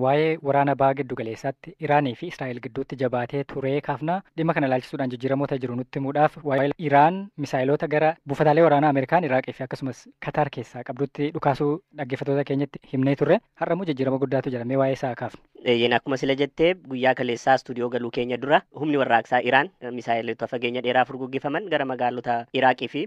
Waa'ee waraana baha giddu galeessaatti Iraanii fi Israa'el gidduutti jabaatee turee kaafna. Dhimma kana ilaalchisuudhaan jijjiiramoota jiru nutti himuudhaaf waa'ee Iraan misaa'ilota gara buufataalee waraanaa Ameerikaan Iraaqii fi akkasumas Kataar keessaa qabdutti dhukaasuu dhaggeeffattoota keenyatti himnee turre. Har'a immoo jijjiirama guddaatu jira. Mee waa'ee isaa kaafna. Eeyyeen, akkuma sila jettee guyyaa kaleessaa istuudiyoo galuu keenya dura humni warraaqsaa Iraan misaa'ilota fageenya dheeraa furguggifaman gara magaalota Iraaqii fi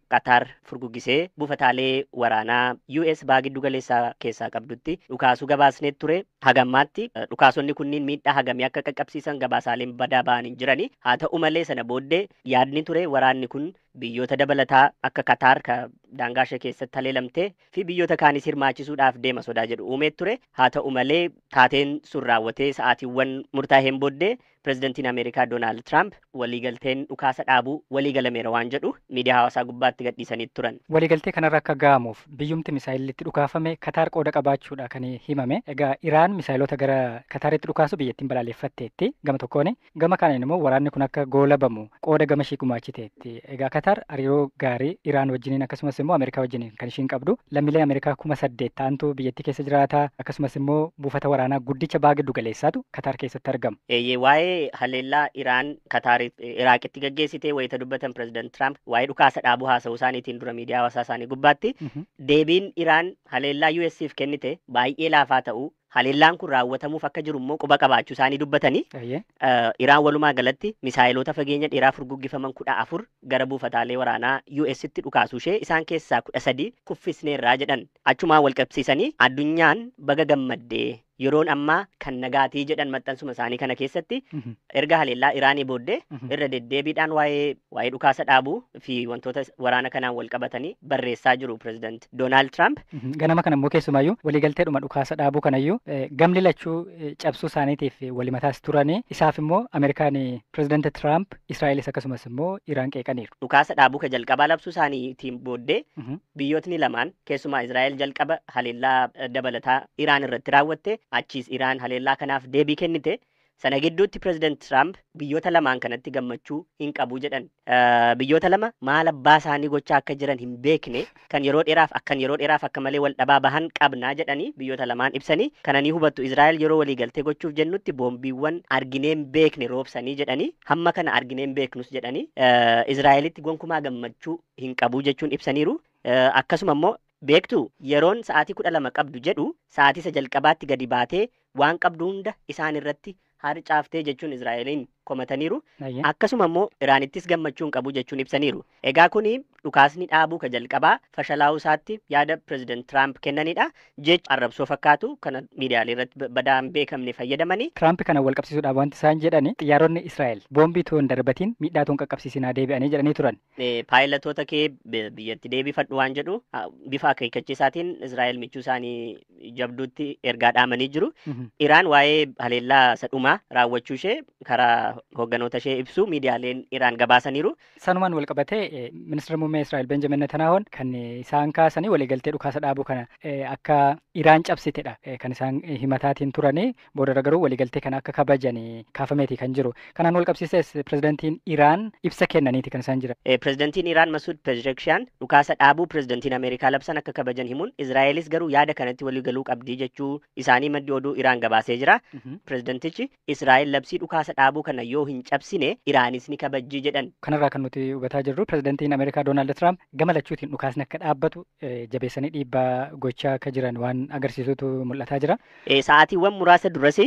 Kataar furguggisee buufataalee waraanaa US baha giddu galeessaa keessaa qabdutti dhukaasuu gabaasnee ture. Hagammaatti dhukaasonni kunniin miidhaa hagamii akka qaqqabsiisan gabaasaaleen badaa ba'an hin jirani. Haa ta'u malee, sana booddee yaadni ture waraanni kun biyyoota dabalataa akka Kataar ka daangaa ishee keessatti haleelamtee fi biyyoota kaanis hirmaachisuudhaaf deema sodaa jedhu uumee ture. Haa ta'u malee, taateen sun raawwatee sa'aatiiwwan murtaa'een booddee pirezidantiin Ameerikaa Doonaald Tiraamp waliigalteen dhukaasa dhaabuu waliigalameera waan jedhu miidiyaa hawaasaa gubbaatti gadhiisanii turan. Waliigaltee kanarra akka ga'amuuf biyyumti misaa'illi dhukaafame Kataar qooda qabaachuudha kan himame. Egaa Iraan misaa'ilota gara Kataaritti dhukaasu biyyattiin balaaleffatteetti gama tokkoon, gama kaaniin immoo waraanni kun akka goolabamu qooda gama ishii gumaachiteetti. Egaa Kataar hariiroo gaarii Iraan wajjiniin akkasumas immoo Ameerikaa wajjiniin kan ishiin qabdu, lammiilee Ameerikaa 8,000 ta'antu biyyattii keessa jiraata, akkasumas immoo buufata waraanaa guddicha baha giddu galeessaatu Kataar keessatti argama. Eeyyee, waa'ee haleellaa Iraan Kataar Iraaqitti gaggeessitee wayita dubbatan pirezidaant Tiraamp waa'ee dhukaasa dhaabuu haasa'uu isaaniitiin dura miidiyaa hawaasaa isaanii gubbaatti deebiin Iraan haleellaa US'if kennite baay'ee laafaa ta'uu, haleellaan kun raawwatamuuf akka jiru immoo quba qabaachuu isaanii dubbatanii, Iraan walumaa galatti misaa'ilota fageenya dheeraa furguggifaman 14 gara buufataalee waraanaa US'tti dhukaasuu ishee, isaan keessaa 13 kuffisneerraa jedhan. Achumaan wal qabsiisanii addunyaan baga gammaddee, yeroon ammaa kan nagaatii jedhan maxxansuma isaanii kana keessatti. Erga haleellaa Iraanii booddee irra deddeebiidhaan waa'ee dhukaasa dhaabuu fi wantoota waraana kanaan wal qabatanii barreessaa jiru pirezidaant Doonaald Tiraamp. Ganama kana immoo keessumaayyuu waliigalteedhuma dhukaasa dhaabuu kanayyuu gamni lachuu cabsuu isaaniitiif walimataas turanii, isaaf immoo Ameerikaan pirezidaanti Tiraamp Israa'elis akkasumas immoo Iraan qeeqaniiru. Dhukaasa dhaabuu ka jalqabaa labsuu isaaniitiin booddee biyyootni lamaan, keessumaa Israa'el jalqaba haleellaa dabalataa Iraan irratti raawwatte, achiis Iraan haleellaa kanaaf deebii kennite. Sana gidduutti pirezidaant Tiraamp biyyoota lamaan kanatti gammachuu hin qabu jedhan. Biyyoota lama maal abbaa isaanii gochaa akka jiran hin beekne kan yeroo dheeraaf akkan yeroo dheeraaf akka malee wal dhabaa bahan qabnaa jedhanii biyyoota lamaan ibsanii, kana ni hubattu, Israa'el yeroo waliigaltee gochuuf jennutti boombiiwwan arginee hin beekne roobsanii jedhanii, hamma kana arginee hin beeknus jedhanii, Israa'elitti gonkumaa gammachuu hin qabu jechuun ibsaniiru. Akkasuma immoo beektu yeroon sa'aatii 12 qabdu jedhu sa'aatii isa jalqabaatti gadi baatee waan qabdu hunda isaan irratti harcaaftee jechuun Israa'eliin komataniiru. Akkasuma immoo Iraanittis gammachuu hin qabu jechuun ibsaniiru. Egaa kuni dhukaasni dhaabuu ka jalqabaa fashalaa'uu isaatti yaada pirezidaant Tiraamp kennanidha. Jecha arrabsoo fakkaatu kana miidiyaalee irratti badaa hin beekamne fayyadamanii. Tiraamp kana wal qabsiisuudhaaf wanti isaan jedhani xiyyaaronni Israa'el boombii tuun darbatiin miidhaa tuun qaqqabsiisinaa deebi'anii jedhanii turan. Paayilatoota kee biyyatti deebifadhu waan jedhu bifa akeekkachiisaatiin Israa'el michuu isaanii jabduutti ergaa dhaamanii jiru. Iraan waa'ee haleellaa isa dhumaa raawwachuu ishee karaa hoogganoota ishee ibsu miidiyaaleen Iraan gabaasaniiru. Sanumaan wal qabatee ministeera muummee Israa'el Benjamin Netanyahuun kan isaan kaasanii waliigaltee dhukaasa dhaabuu kana akka Iraan cabsitedha kan isaan himataatiin turanii, boodarra garuu waliigaltee kana akka kabajanii kaafameeti kan jiru. Kanaan wal qabsiises pirezidantiin Iraan ibsa kennaniiti kan isaan jiran. Pirezidantiin Iraan Masuud Pezeshkian dhukaasa dhaabuu pirezidantiin Ameerikaa labsan akka kabajan himuun, Israa'elis garuu yaada kanatti waliigaluu qabdii jechuu isaanii maddi oduu Iraan gabaasee jira. Pirezidantichi Israa'el labsii dhukaasa dhaabuu kana yoo hin cabsine Iraanis ni kabajjii jedhan. Kanarraa kan nuti hubataa jirru pirezidantiin Ameerikaa Doonaald Tiraamp gama lachuutiin dhukaasni akka dhaabbatu jabeessanii dhiibbaa gochaa akka jiran waan agarsiisutu mul'ataa jira. Sa'aatiiwwan muraasa duras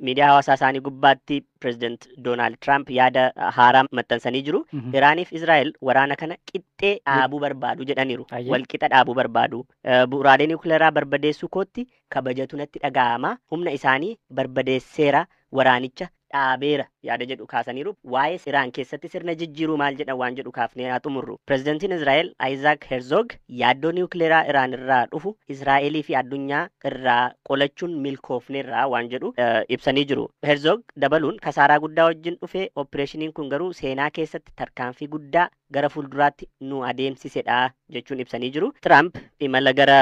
miidiyaa hawaasaa isaanii gubbaatti pireezidant Doonaald Tiraamp yaada haaraa maxxansanii jiru. Iraaniif Israa'el waraana kana qixxee dhaabuu barbaadu jedhaniiru. Walqixa dhaabuu barbaadu. Bu'uuraalee niwukileeraa barbadeessuu kootti kabajatu natti dhaga'ama. Humna isaanii barbadeesseera, waraanicha dhaabeera yaada jedhu kaasaniiru. Waa'ee Iraan keessatti sirna jijjiiruu maal jedhan waan jedhu kaafnee haa xumurru. Pireezidantiin Israa'el Isaac Herzog yaaddoo niwukileeraa Iraan irraa dhufu Israa'elii fi addunyaa irraa qolachuun milkoofneerraa waan jedhu ibsanii jiru. Herzog dabaluun kasaaraa guddaa wajjin dhufee opereeshiniin kun garuu seenaa keessatti tarkaanfii guddaa gara fuulduraatti nu adeemsisedha jechuun ibsanii jiru. Tiraamp imala gara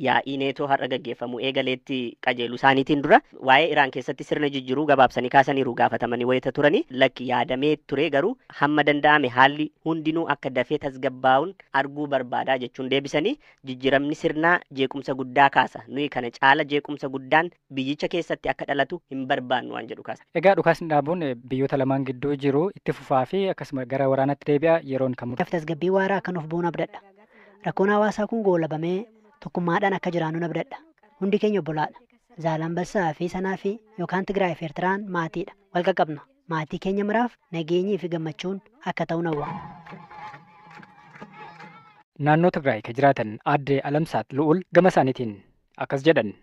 yaa'ii neetoo har'a gaggeeffamu eegaleetti qajeelu isaaniitiin dura waa'ee Iraan keessatti sirna jijjiiruu gabaabsanii kaasaniiru gaafatamanii wayita wayita turani lakki yaadamee ture garuu hamma danda'ame haalli hundinuu akka dafee tasgabbaa'uun arguu barbaadaa jechuun deebisanii jijjiiramni sirnaa jeequmsa guddaa kaasa. Nuyi kana caala jeequmsa guddaan biyyicha keessatti akka dhalatu hin barbaannu waan jedhu kaasa. Egaa dhukaasni dhaabuun biyyoota lamaan gidduu jiru itti fufaa fi akkasuma gara waraanaatti deebi'a yeroon kan murtaa'u. Tasgabbii waaraa akka nuuf bu'uun abdadha. Rakkoon hawaasaa kun goolabamee tokkummaadhaan akka jiraannu abdadha. Hundi keenya obbolaadha. Zaalambassaa fi sanaa fi yookaan Tigraay fi Eertiraan maatiidha. Wal qaqqabna. Maatii keenya maraaf nageenyii fi gammachuun akka ta'u nawwa. Naannoo Tigraay kan jiraatan aadde Alamsaat Lu'ul gama isaaniitiin akkas jedhan.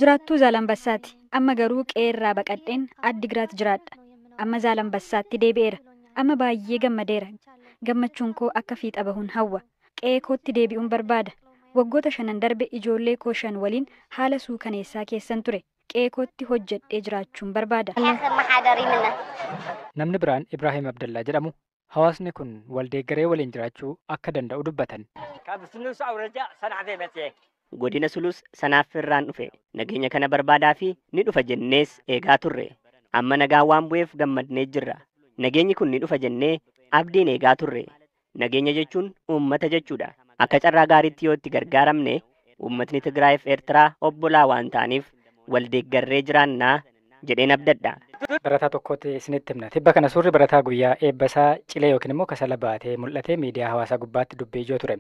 Jiraattuu Zaalambassaati. Amma garuu qe'eerraa baqadheen Addigiraat jiraadha. Amma Zaalambassaatti deebi'eera. Amma baay'ee gammadeera. Gammachuun koo akka fiixa bahuun hawwa. Qe'ee kootti deebi'uun barbaada. Waggoota shanan darbe ijoollee koo shan waliin haala suukaneessaa keessan ture. Qe'ee kootti hojjedhee jiraachuun barbaada. Namni biraan Ibraahim Abdallaa jedhamu hawaasni kun waldeeggaree waliin jiraachuu akka danda'u dubbatan. Godina Sulus sanaaf irraan dhufe nageenya kana barbaadaa fi ni dhufa jennees eegaa turre. Amma nagaa waan bu'eef gammadnee jirra. Nageenyi kun ni dhufa jennee abdiin eegaa turre. Nageenya jechuun uummata jechuudha. Akka carraa gaariitti yoo itti gargaaramne uummatni Tigraay fi Eertiraa obbolaa waan ta'aniif waldeeggarree jiraannaa jedheen abdadha. Barataa tokkotti isinitti himna. Tibba kana suurri barataa guyyaa eebba isaa cilee yookiin immoo kasala baatee mul'atee miidiyaa hawaasaa gubbaatti dubbii ijoo ture.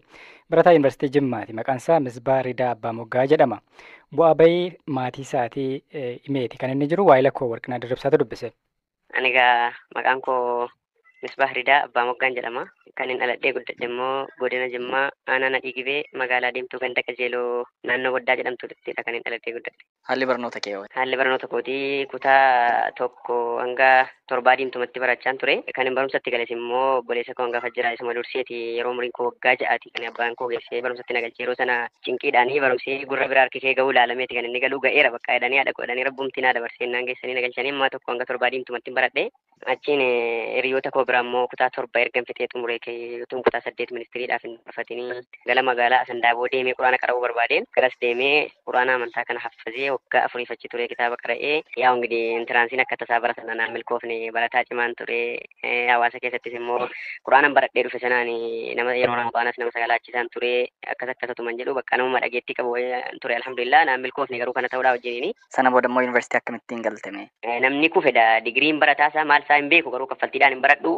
Barataa Yuunivarsiitii Jimmaati. Maqaan isaa Misbaa Ridaa Abbaa Moggaa jedhama. Bu'aa bahii maatii isaatii himeeti kan inni jiru waa'ee lakkoo Warqinaa Dirribsaatu dubbise. Ani egaa maqaan koo Misbaa Ridaa Abbaa Moggaan jedhama. Kan hin dhaladhee guddadhe immoo godina Jimmaa aanaa Nadhii Gibee magaalaa Deemtuu ganda Qajeeloo naannoo Boddaa jedhamtuttidha kan hin dhaladhee guddadhe. Haalli barnoota kee hoo? Haalli barnoota kootii kutaa 1 hanga 7 diimtumatti barachaan ture. Kan hin barumsatti gales immoo obboleessa koo hangafa jira isuma durseeti yeroo umriin koo waggaa 6 kan abbaan koo geessee barumsatti na galche yeroo sana cinqiidhaanii barumsi gurra biraa harki kee ga'uu ilaalameeti kan inni galuu ga'eera bakka jedhanii haadha godhanii rabbumti naa dabarsee naan geessanii na galchanii ammaa 1 hanga 7 diimtumatti baradhe. Achiin hiriyoota koo biraa immoo kutaa 7 ergan fixee xumuree utuun kutaa 8 ministiriidhaaf hin dhufatini gara magaalaa Asandaaboo deemee quraana qara'uu barbaadeen garas deemee quraana amantaa kana haffazee waggaa 4 achi ture kitaaba qara'ee yaa ingidihi intiraansiin akka tasaa bara sana naan milkoofne barataa cimaan ture hawaasa keessattis immoo quraanan baradhee dhufe sanaan nama yeroo ramadaanas nama sagalaachisaan ture akkas akkasatuman jedhu bakka namuma dhageettii qabu ture alhamdulillah naan milkoofne garuu kana ta'uudhaa wajjiniini. Sana booda immoo yuunivarsiitii akkamittiin galtame? Namni kufedha digiriin barataa isaa maal isaa hin beeku garuu kaffaltiidhaan hin baradhu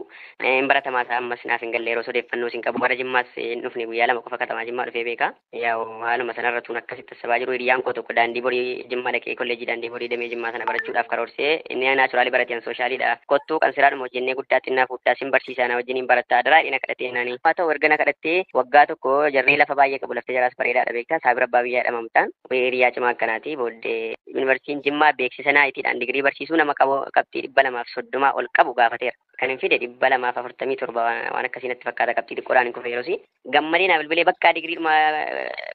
hin baratamaa isaa ammas naaf hin galle yeroo odeeffannoo hin qabu gara Jimmaas hin dhufne guyyaa 2 qofa katamaa Jimmaa dhufee beeka. Yaa'u haaluma sanarra tuun akkasitti sabaa jiru hiriyyaan koo tokko daandii borii Jimmaa dhaqee kolleejii daandii borii deemee Jimmaa sana barachuudhaaf karoorsee inni naachuraalii barateen sooshaaliidha. Kottuu kan siraadhuma hojjennee guddaa xinnaa fuudhaa sin barsiisaa na wajjiniin barattaa daraa dhina kadhatee naani. Haa ta'u erga na kadhattee waggaa tokko jarree lafa baay'ee qabu laftee jaraas bareedaadha beektaa Saabir Abbaa Biyyaa jedhama mucaan. Hiriyaa cimaa akkanaati booddee yuunivarsiitiin Jimmaa beeksisa naayitiidhaan digirii barsiisuu nama qabu qabxii 230 ol qabu gaafateera. Kan hin fide 247 waan akkasii natti fakkaata qabxii xiqqoodhaan hin kufe yeroosi. Gammadee naa bilbilee bakka digiriidhuma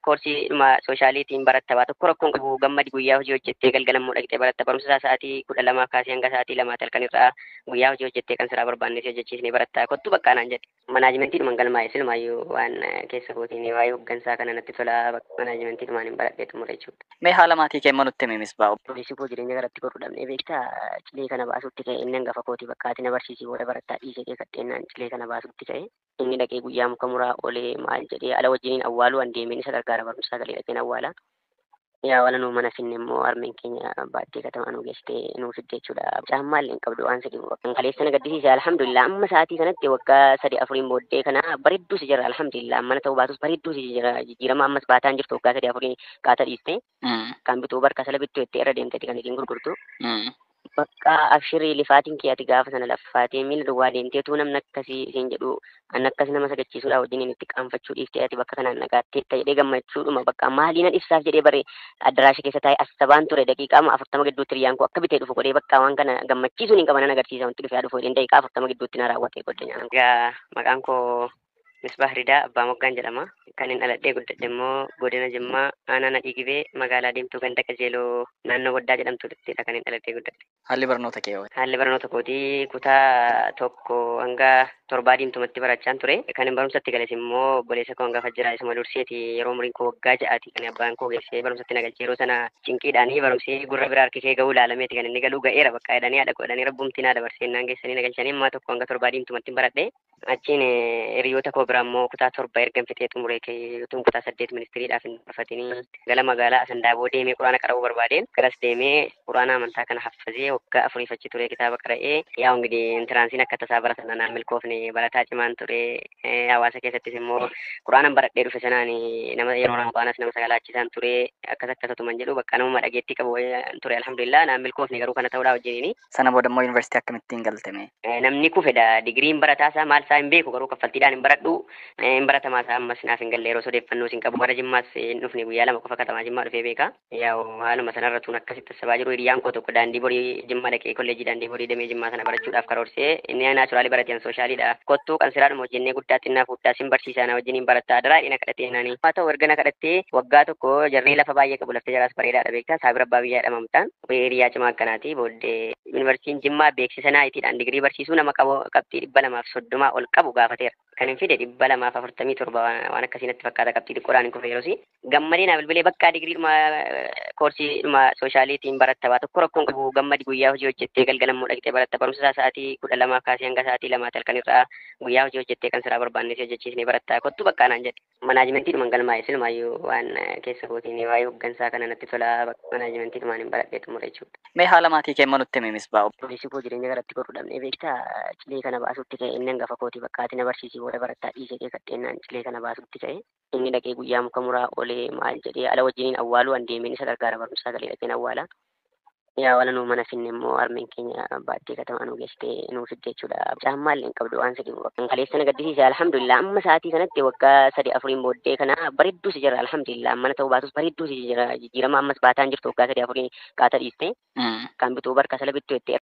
koorsiidhuma sooshaaliitiin baratta waa tokko rakkoon qabu gammadi guyyaa hojii hojjettee galgala immoo dhaqxee baratta barumsa isaa sa'aatii 12 kaasee hanga sa'aatii 2 halkan irraa guyyaa hojii hojjettee kan siraa barbaanne si hojjechiisnee baratta kottu bakka naan jedhe. Manaajimentiidhumaan galmaa'e silmaayyuu waan keessa kootiin waa'ee hooggansaa kana natti tola manaajimentiidhumaan hin baradhee xumure jechuudha. Mee haala maatii kee immoo nutti himi Misbaa? Obboleessi koo jireenya garatti godhu dhabnee beektaa cilee kana baasutti ka'e inni hangafa kootii bakka ati na barsiisi booda barattaa dhiisee kee kadheennaan cilee kana baasutti ka'e inni dhaqee guyyaa muka muraa olee maal jedhee ala wajjiniin awwaaluu an deemeen isa gargaara barumsaa galee dhaqeen awwaala. Yaa wala nuu mana finne immoo harmeen keenya baattee katamaa nuu geessitee nuu fidde jechuudha. Caammaa illee hin qabdu waan sadii kan kaleessa na gaddisiise alhamdulillah amma sa'aatii kanatti waggaa 3 4 booddee kana bareedduu si jira alhamdulillah mana ta'uu baatus bareedduu si jira jijjiirama ammas baataan jirtu waggaa 3 4 qaata dhiiste kan bituu barka sala bittuu jettee irra deemteeti kan ittiin gurgurtu. Bakka abshirii lifaatiin kee ati gaafa sana laffaatee miila duwwaa deemtee utuu namni akkasii isiin jedhu an akkas nama sagachiisuudhaa wajjiniin itti qaanfachuu dhiiftee ati bakka kanaan nagaatteetta jedhee gammachuudhuma bakka maalii nan ibsaaf jedhee bare addaraasha keessa taa'ee assabaan ture daqiiqaa 40 gidduutti hiriyyaan koo akka bitee dhufu godhee bakka waan kana gammachiisuun hin qaban nan agarsiisa wanti dhufee dhufu jedheen daqiiqaa 40 gidduutti na raawwatee godhe. Egaa maqaan koo Misbaah Ridaa Abbaa Moggaan jedhama. Kan hin dhaladhee guddadhe immoo godina Jimmaa aanaa Nadhii Gibee magaalaa Diimtuu ganda Qajeeloo naannoo Boddaa jedhamtuttidha kan hin dhaladhee guddadhe. Haalli barnoota kee hoo? Haalli barnoota kootii kutaa 1 hanga 7 Diimtumatti barachaan ture. Kan hin barumsatti gales immoo obboleessa koo hangafa jira isuma durseeti yeroo umriin koo waggaa 6ti kan abbaan koo geessee barumsatti na galche. Yeroo sana cinqiidhaanii barumsi gurra biraa harkisee ga'uu ilaalameeti kan inni galuu ga'eera bakka jedhanii haadha koo jedhanii rabbumti naa dabarsee naan geessanii na galchanii ammaa 1 hanga 7 Diimtumatti baradhe. Achiin hiriyoota koo biraa immoo kutaa 7 erga fixee xumuree utuun kutaa 8 ministiriidhaaf hin barfatanii gara magaalaa Asandaaboo deemee quraana qara'uu barbaadeen garas deemee quraana amantaa kana haffazee waggaa 4 achi ture kitaaba qara'ee yaa ingidihi entiraansiin akka tasaa bara sana naan milkoofne barataa cimaan ture hawaasa keessattis immoo quraanan baradhee dhufe sanaan nama yeroo ramadaanas nama sagalaachisaan ture akkas akkasatuman jedhu bakka namuma dhageettii qabu ture alhamdulillah naan milkoofne garuu kana ta'uudhaa wajjiniini. Sana booda immoo yuunivarsiitii akkamittiin galteme? Namni kufedha digiriin barataa isaa maal isaa hin beeku garuu kaffaltiidhaan hin baradhu hin baratamaa isaa ammas naaf hin galle yeroo odeeffannoo hin qabu gara Jimmaas hin dhufne guyyaa 2 qofa katamaa Jimmaa dhufee beeka. Yaa'u haaluma sanarra tun akkasitti sabaa jiru hiriyyaan koo tokko daandii borii Jimmaa dhaqee kolleejii daandii borii damee Jimmaa sana barachuudhaaf karoorsee inni naachuraalii barateen sooshaaliidha. Kottuu qansiraadhuma hojjennee guddaa xinnaa fuudhaa sin barsiisaa na wajjiniin barattaa daraa dhina kadhatee naani. Haa ta'u erga na kadhattee waggaa 1 jarree lafa baay'ee qabu laftee jaraas bareedaadha beektaa saabira abbaa biyyaa jedhamamtaan hiriyaa cimaa akkanaati booddee yuunivarsiitiin Jimmaa beeksisa naayitiidhaan digirii barsiisuu nama qabu qabxii 230 ol qabu gaafateera. Kan hin fide 247 waan akkasii natti fakkaata qabxii xiqqoodhaan hin kufe yeroosi. Gammadee naa bilbilee bakka digiriidhuma koorsiidhuma sooshaaliitiin baratta waa tokko rakkoon qabu gammadi guyyaa hojii hojjettee galgala immoo dhaqxee baratta barumsa isaa sa'aatii 12 kaasee hanga sa'aatii 2 halkan irraa guyyaa hojii hojjettee kan siraa barbaanne si hojjechiisnee barattaa kottu bakka naan jedhe. Manaajimentiidhumaan galmaa'e silumaayyuu waan keessa kootiin waa'ee hooggansaa kana natti tola manaajimentiidhumaan hin baradhee xumure jechuudha. Mee haala maatii kee immoo nutti himi Misbaa. Obboleessi koo jireenya garatti godhu dhabnee beektaa cilee kana baasutti ka'e inni hangafa kootii bakka ati na barsiisii booda barattaa dhiisee kee kadheennaan cilee kana baasutti ka'e inni dhaqee guyyaa muka muraa oolee maal jedhee ala wajjiniin awwaaluu an deemeen isa gargaara barumsaa galee dhaqeen awwaala. Yaa wala nuu mana finne immoo harmeen keenya baattee katamaa nuu geessitee nuu fidde jechuudha. Caammaa illee hin qabdu waan sadi kaleessa na gaddisiise alhamdulillah amma sa'aatii kanatti waggaa 3 4 booddee kana bareedduu si jira alhamdulillah mana ta'uu baatus bareedduu si jira jijjiirama ammas baataan jirtu waggaa 3 4 qaata dhiiste kan bituu barka sala bittu jettee.